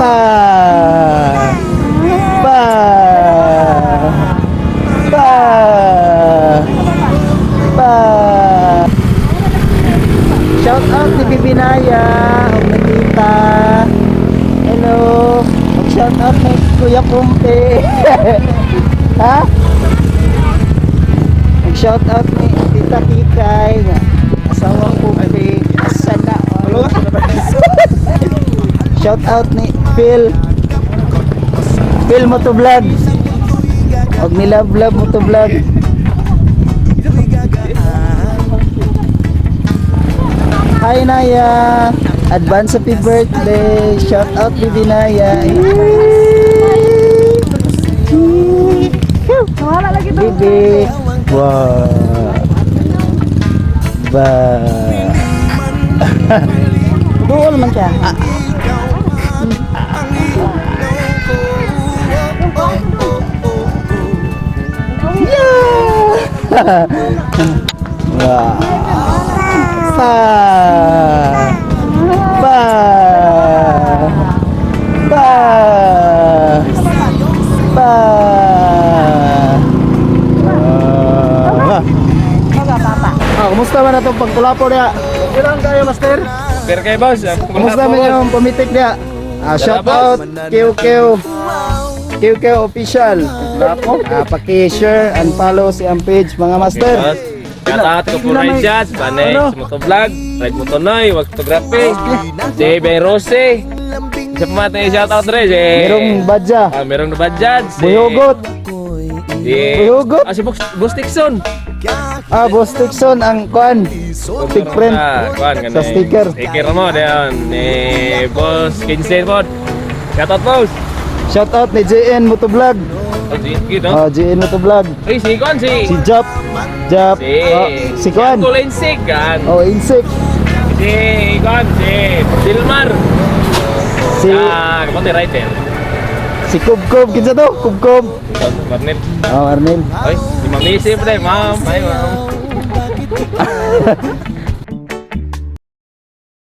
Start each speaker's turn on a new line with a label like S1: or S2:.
S1: Pa! Pa! Pa! Pa! Shout out ni Bibi Naya, ug ni Tita. Hello. Ug shout out ni Kuya Kumpe. Ha? Ug shout out ni Tita Kikay nga asawang Kumpe. Asa na? Shout out ni Phil. Phil Motovlog. Og ni Love Love Motovlog. Hi, Naya! Advance happy birthday! Shout out, Bibi Naya!
S2: Wala lagi to.
S1: Bibi! Wow! Ba!
S2: Duol man siya.
S1: Yeah! Wow! Pa! Pa! Pa! Pa! Ah.
S2: Papa, papa.
S1: Ah, kumusta man atong pagkulapo niya? Ilang kayo, master?
S3: Pero kay boss, ah,
S1: Kumusta man yung pumitik niya? Ah, shout out QQ QQ official. Ah, paki-share and follow si ang page, mga master.
S3: Shout out ko po Ray Jazz, Panay,
S1: Ano?
S3: sa Motovlog, Ride Motonoy, Wag Photography, si Ben Rose. Isa pa natin shout out rin, si
S1: Merong badya.
S3: Ah, merong Nabadjad, si
S1: Buyugot.
S3: Si
S1: Buyugot.
S3: Ah, si Boss Dixon.
S1: Ah, Boss Tixon ang kuan. Big friend.
S3: Ah, kuan
S1: Sa sticker.
S3: Sticker mo dayon ni Boss Kinsey po. Shout out, boss.
S1: Shout out ni JN Motovlog.
S3: Oh, si Kid, no?
S1: Ah, JN Motovlog.
S3: Ay, si kuan si
S1: Si Jop. Jop.
S3: Si
S1: Oh, si kuan.
S3: Uncle Insig, kan.
S1: Oh, Insik.
S3: Si kuan si Dilmar.
S1: Si
S3: Ah, kapote rider.
S1: si Kubkob kinsa to? Kubkob.
S3: Barnett.
S1: Oh, Arnel.
S3: Ay, si Ma'am Missy pa ma'am. Ay, ma'am.